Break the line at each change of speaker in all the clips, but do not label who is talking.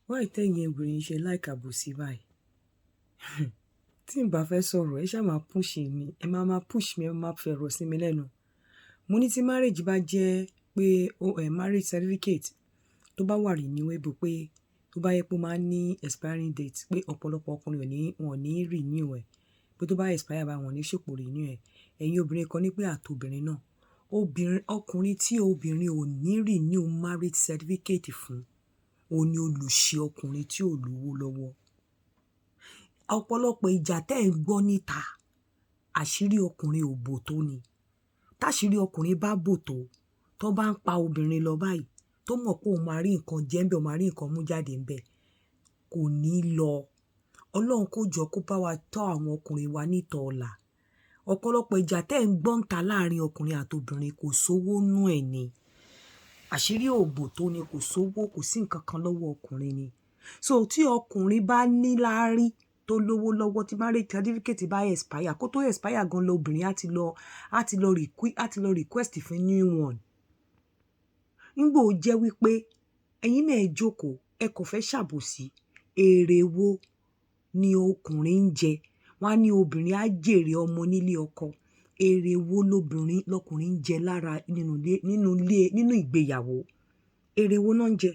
Why tẹ́yin obìnrin ṣe like àbòsí báyìí? Tí n bá fẹ́ sọ̀rọ̀, ẹ ṣá máa push mi, ẹ máa máa push mi, ẹ máa fẹ̀rọ̀ sí mi lẹ́nu. Mo ní tí marriage bá jẹ́ pé marriage certificate tó bá wà renewable, pé tó bá yẹ pé ó máa ní expiring date, pé ọ̀pọ̀lọpọ̀ ọkùnrin ò ní, wọn ò ní renew ẹ̀, pé tó bá expire bá, wọn ò ní ṣòpò renew ẹ̀. Ẹ̀yin obìnrin kan ní pé àtobìnrin náà, obìnrin, ọkùnrin tí obìnrin ò ní renew marriage certificate fún, òun ni olùṣe ọkùnrin tí ò lówó lọ́wọ́. Ọ̀pọ̀lọpọ̀ ìjà tẹ́ ẹ̀ ń gbọ́ níta, àṣírí ọkùnrin ò bò tó ni. Táṣírí ọkùnrin bá bò tó bá ń pa obìnrin lọ báyìí, tó mọ̀ pé òun máa rí nǹkan jẹ ńbẹ̀, òun máa rí nǹkan mú jáde ńbẹ̀, kò ní lọ. Ọlọ́run kó jọ kó bá wa tọ́ àwọn ọkùnrin wa nítọ̀ ọ̀la. Ọ̀pọ̀lọpọ̀ ìjà tẹ́ ẹ̀ ń gbọ́ níta láàrin ọkùnrin àti obìnrin, kò sówó nú ẹ̀ ni. Àṣírí ò bò tó ni, kò sówó, kò sí nǹkan kan lọ́wọ́ ọkùnrin ni. So tí ọkùnrin bá ní láárí, tó lówó lọ́wọ́, tí marriage certificate bá expire, kó tó expire gan lọ, obìnrin á ti lọ request fún new one. Nígbà ó jẹ́ wípé ẹ̀yin náà ẹ jókòó, ẹ kò fẹ́ ṣàbòsí, èrè wo ni ọkùnrin ń jẹ? Wọ́n á ní obìnrin á jèrè ọmọ nílé ọkọ. Èrè wo lobìnrin lọkùnrin ń jẹ lára nínú ilé, nínú ìgbéyàwó? Èrè wo náà ń jẹ?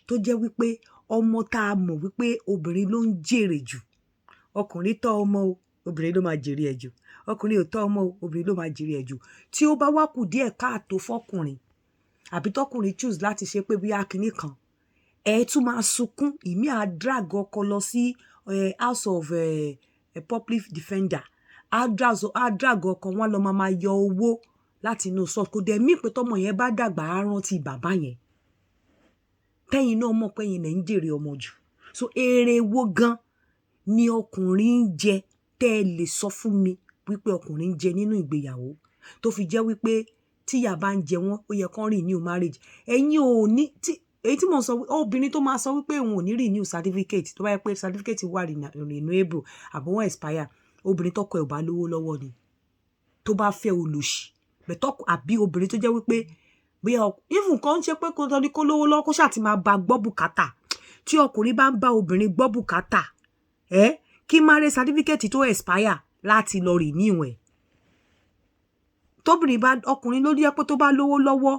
Tó jẹ́ wípé ọmọ tá a mọ̀ wípé obìnrin ló ń jèrè jù. Ọkùnrin tọ́ ọmọ o, obìnrin ló máa jèrè ẹ̀ jù. Ọkùnrin ò tọ́ ọmọ o, obìnrin ló máa jèrè ẹ̀ jù. Tí ó bá wá kù díẹ̀ káàtó fọ́kùnrin, àbí tọkùnrin choose láti ṣe pé bí akínní kan, ẹ tún máa sunkún. Ìmí á drag ọkọ lọ sí house of public defender, á drag ọkọ wọn lọ, máa máa yọ owó láti inú source. Kò dẹ̀ mí pé tọmọ yẹn bá dàgbà, á rántí bàbá yẹn. Tẹ́yin náà mọ̀ pé ẹ̀yin lẹ̀ ń jèrè ọmọ jù. So èrè wo gan ni ọkùnrin ń jẹ tẹ́ ẹ lè sọ fún mi wípé ọkùnrin ń jẹ nínú ìgbéyàwó, tó fi jẹ́ wípé tíyà bá ń jẹ wọ́n, ó yẹ kán renew marriage? Ẹ̀yin ò ní tí èyí tí mò ń sọ. Obìnrin tó máa sọ wípé òun ò ní renew certificate, tó bá yẹ pé certificate wà renewable àbí wọ́n expire, obìnrin tọkọ ẹ̀ ò bá lówó lọ́wọ́ ni, tó bá fẹ́ olòṣì bẹ̀tọ́, àbí obìnrin tó jẹ́ wípé bóyá even kan ń ṣe pé kó tọ́ kó lówó lọ́wọ́, kó ṣáà ti máa bá gbọ́ bùkátà. Tí ọkùnrin bá ń bá obìnrin gbọ́ bùkátà ẹ, kí marriage certificate tó expire láti lọ renew ẹ̀. Tóbìnrin bá, ọkùnrin ló jẹ́ pé tó bá lówó lọ́wọ́,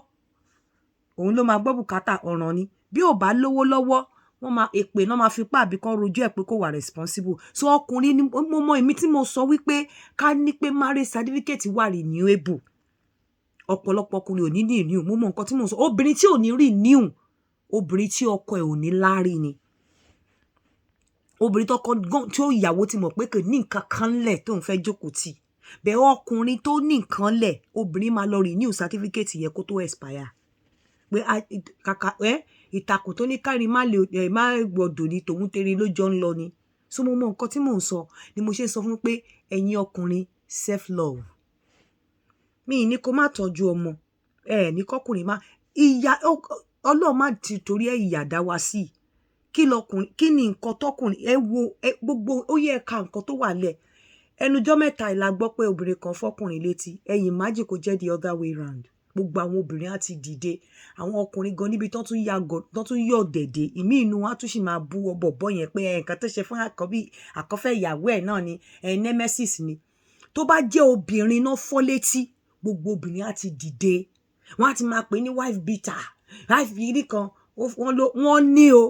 òun ló máa gbọ́ bùkátà, ọ̀ràn ni. Bí ò bá lówó lọ́wọ́, wọ́n máa èpè náà máa fi pa, àbí kan rojú ẹ̀ pé kò wà responsible. So ọkùnrin ni mo mọ èmi tí mo sọ wípé ká ní pé marriage certificate wà renewable, ọ̀pọ̀lọpọ̀ ọkùnrin ò ní renew. Mo mọ nǹkan tí mo sọ. Obìnrin tí ò ní renew, obìnrin tí ọkọ ẹ̀ ò ní láárí ni. Obìnrin tọkọ gan tí ó ìyàwó ti mọ̀ pé kò ní nǹkan kan lẹ̀ tó ń fẹ́ jókòó tì bẹ́ẹ̀. Ọkùnrin tó ní nǹkan lẹ̀, obìnrin máa lọ renew certificate yẹn kó tó expire, pé kàkà ẹ ìtàkùn tó ní kárí má lè ẹ má gbọ́dọ̀ ní tòun tẹrin ló jọ ń lọ ni. So mo mọ nǹkan tí mò ń sọ ni mo ṣe sọ fún pé ẹ̀yin ọkùnrin, self love mi ní kó má tọ́jú ọmọ ẹ, ní kọkùnrin má ìyá. Ọlọ́run má ti torí ẹ̀ ìyà dá wa sí. Kí lọkùnrin, kí ni nǹkan tọkùnrin ẹ wo ẹ gbogbo ó yẹ ká nǹkan tó wà lẹ̀. Ẹnujọ́ mẹ́ta ìlà gbọ́ pé obìnrin kan fọkùnrin létí. Ẹ̀yìn májì kò jẹ́ the other way round, gbogbo àwọn obìnrin á ti dìde. Àwọn ọkùnrin gan níbi tó tún ya tó tún yọ̀ dẹ̀dẹ̀, ìmí inú wọn á tún sì máa bú bọ̀bọ̀ yẹn pé nǹkan tó ṣe fún àkọ́bí àkọ́fẹ́ ìyàwó ẹ̀ náà ni ẹ nemesis ni. Tó bá jẹ́ obìnrin náà fọ́ létí, gbogbo obìnrin á ti dìde, wọ́n á ti máa pè ní wife beater, wife beater kan. Wọ́n ní o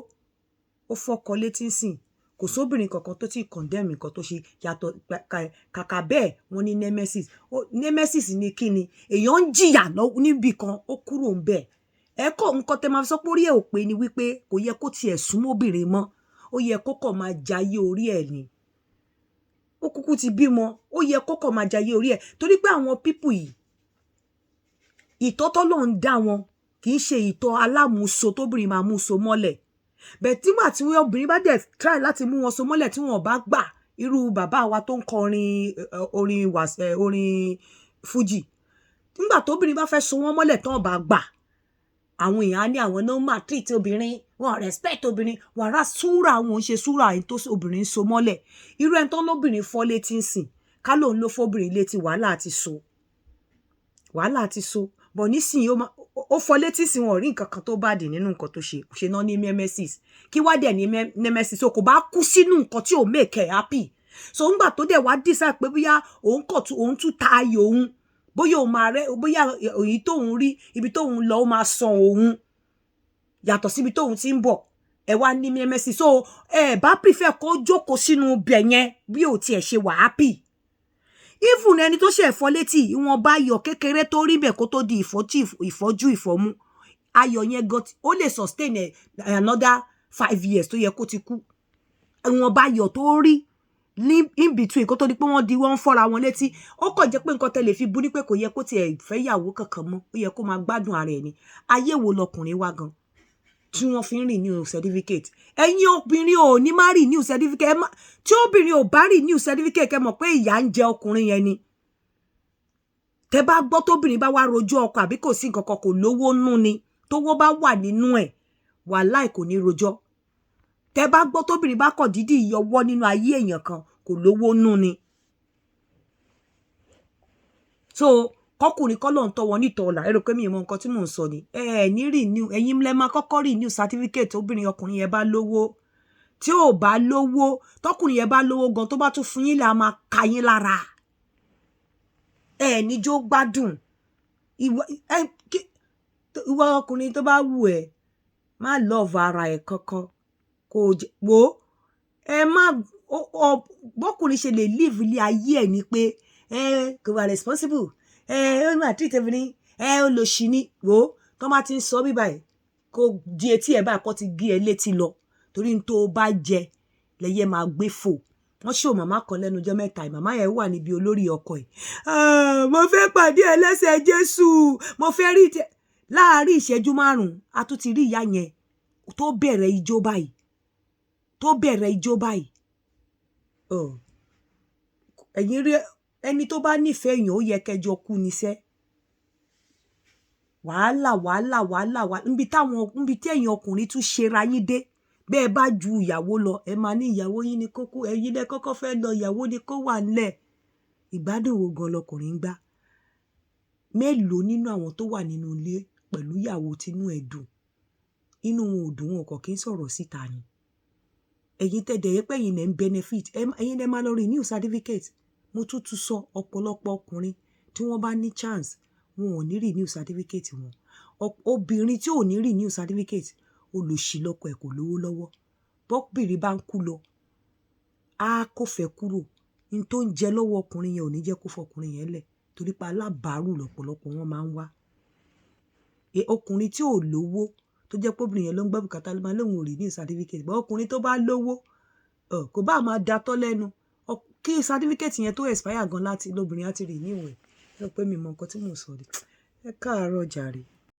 ó fọ́kọ létí sìn, kò sóbìnrin kankan tó ti condemn nǹkan tó ṣe yàtọ̀. Kàkà bẹ́ẹ̀, wọ́n ní nemesis. Nemesis ni kí ni? Èèyàn ń jìyà níbì kan, ó kúrò ń bẹ̀. Ẹ kọ́ nǹkan tẹ máa fi sọ pé orí ẹ̀ ò pé ni wípé kò yẹ kó tiẹ̀ súnmọ́ obìnrin mọ́. Ó yẹ kó kàn máa jayé orí ẹ̀ ni. Ó kúkú ti bímọ, ó yẹ kó kàn máa jayé orí ẹ̀, torí pé àwọn people yìí, ìtọ́ tọ́lọ́run dá wọn kì í ṣe ìtọ́ alámúso tóbìnrin máa mú so mọ́lẹ̀ bẹ́ẹ̀. Tígbà tí obìnrin bá dẹ̀ try láti mú wọn so mọ́lẹ̀, tí wọn ò bá gbà, irú bàbá wa tó ń kọrin orin orin fújì, nígbà tóbìnrin bá fẹ́ so wọ́n mọ́lẹ̀ tán bá gbà, àwọn èèyàn á ní àwọn náà máa treat obìnrin wọn, respect obìnrin wàrà súrà wọn ò ń ṣe súrà ẹni tó obìnrin so mọ́lẹ̀. Irú ẹni tó lóbìnrin fọ́ létí ń sìn, ká lóun ló fọ́bìnrin létí, wàhálà ti so, wàhálà ti so bọ̀ nísìnyí. Ó fọ́ létí sí, wọn ò rí nǹkan kan tó bad nínú nǹkan tó ṣe ṣe náà ní nemesis. Kí wá dẹ̀ ní nemesis? So kò bá kú sínú nǹkan tí ò make ẹ̀ happy. So ńgbà tó dẹ̀ wá decide pé bóyá òun kọ̀ tún, òun tún ta ayò òun, bóyá òun máa rẹ, bóyá èyí tóun rí, ibi tóun lọ, ó máa san òun yàtọ̀ síbi tóun ti ń bọ̀, ẹ wá ní nemesis. So ẹ bá prefer kó jókòó sínú ibẹ̀ yẹn bí ò tiẹ̀ ṣe wà happy. Even ẹni tó ṣe ẹ̀fọ́ létí, ìwọ̀nba ayọ̀ kékeré tó rí bẹ̀ kó tó di ìfọ́jú, ìfọ́jú, ìfọ́mú, ayọ̀ yẹn gan ó lè sustain another 5 years tó yẹ kó ti kú. Ìwọ̀nba ayọ̀ tó rí ní in between kó tó di pé wọ́n di wọ́n ń fọ́ra wọn létí, ó kàn jẹ́ pé nǹkan tẹ́ lè fi bú ní pé kò yẹ kó tiẹ̀ fẹ́ yàwó kankan mọ́, ó yẹ kó máa gbádùn ara ẹ̀ ni. Ayé wo lọkùnrin wá gan tí wọ́n fi ń renew certificate? Ẹ̀yin obìnrin ò ní má renew certificate. Tí obìnrin ò bá renew certificate, kẹ́ mọ̀ pé ìyà ń jẹ ọkùnrin yẹn ni. Tẹ́ bá gbọ́ tóbìnrin bá wá rojọ́ ọkọ àbí kò sí nǹkan kan, kò lówó nú ni. Tówó bá wà nínú ẹ̀, wàláì, kò ní rojọ́. Tẹ́ bá gbọ́ tóbìnrin bá kọ̀ dídì yọwọ́ nínú ayé èèyàn kan, kò lówó nú ni. So kọkùnrin kọ́ ló ń tọ́ wọn nítọ́ ọ̀la. Ẹ rò pé mi ì mọ nǹkan tí mò ń sọ ni. Ẹ ẹ ní renew, ẹ̀yin lẹ máa kọ́kọ́ renew certificate. Obìnrin, ọkùnrin yẹn bá lówó, tí ò bá lówó, tọkùnrin yẹn bá lówó gan, tó bá tún fún yín là máa ka yín lára. Ẹ níjó gbádùn. Ìwọ ọkùnrin tó bá wù ẹ́, má love ara ẹ kankan kò wo. Ẹ má bọ́kùnrin ṣe lè live ilé ayé ẹ̀ ni pé ẹ kò wà responsible, ẹ ó máa treat obìnrin ẹ ó lò sí ní wo. Tó bá ti ń sọ bíbá ẹ, kó di etí ẹ báyìí, kó ti gé ẹ létí lọ, torí n tó bá jẹ lẹyẹ máa gbé fò. Wọ́n ṣò màmá kan lẹ́nu ọjọ́ mẹ́ta yìí. Màmá yẹn wà níbi olórí ọkọ ẹ̀. "Ah, mo fẹ́ pàdé ẹlẹ́sẹ̀ Jésù, mo fẹ́ rí tẹ." Láàárín ìṣẹ́jú 5, a tún ti rí ìyá yẹn tó bẹ̀rẹ̀ ijó báyìí, tó bẹ̀rẹ̀ ijó báyìí. Oh. Ẹ̀yin rí ẹni tó bá nífẹ̀ẹ́ èèyàn, ó yẹ kẹjọ kú níṣẹ́. Wàhálà, wàhálà, wàhálà, wàhálà. Níbi táwọn, níbi tí ẹ̀yin ọkùnrin tún ṣera yín dé, bẹ́ẹ̀ bá ju ìyàwó lọ, ẹ máa ní ìyàwó yín ní kókó, ẹ̀yin lẹ kọ́kọ́ fẹ́ lọ, ìyàwó ni kó wà ńlẹ̀. Ìgbádùn wo gan lọkùnrin ń gbá? Mélòó nínú àwọn tó wà nínú ilé pẹ̀lú ìyàwó tínú ẹ̀ dùn? Inú wọn ò dùn, wọn kàn kí ń sọ̀rọ̀ síta ni. Ẹ̀yin tẹ́dẹ̀ yẹ pé ẹ̀yin lẹ ń benefit, ẹ̀yin lẹ máa lọ renew certificate. Mo tún tún sọ, ọ̀pọ̀lọpọ̀ ọkùnrin tí wọ́n bá ní chance, wọn ò ní renew certificate wọn. Obìnrin tí ò ní renew certificate, olòṣì lọ́kọ ẹ̀, kò lówó lọ́wọ́. Bọ́bìnrin bá ń kú lọ, á kó fẹ́ kúrò ní tó ń jẹ lọ́wọ́ ọkùnrin yẹn, ò ní jẹ́ kó fọkùnrin yẹn lẹ̀, torí pé alábàárù lọ̀pọ̀lọpọ̀ wọn máa ń wá. Ọkùnrin tí ò lówó, tó jẹ́ pé obìnrin yẹn ló ń gbọ́ bùkátà, ló máa lóun ò renew certificate. But ọkùnrin tó bá lówó, kò bá máa datọ́ lẹ́nu, kí certificate yẹn tó expire gan láti lóbìnrin á ti renew ẹ̀. Ẹ rò pé mi mọ nǹkan tí mò ń sọ ni. Ẹ káàárọ̀ jàre.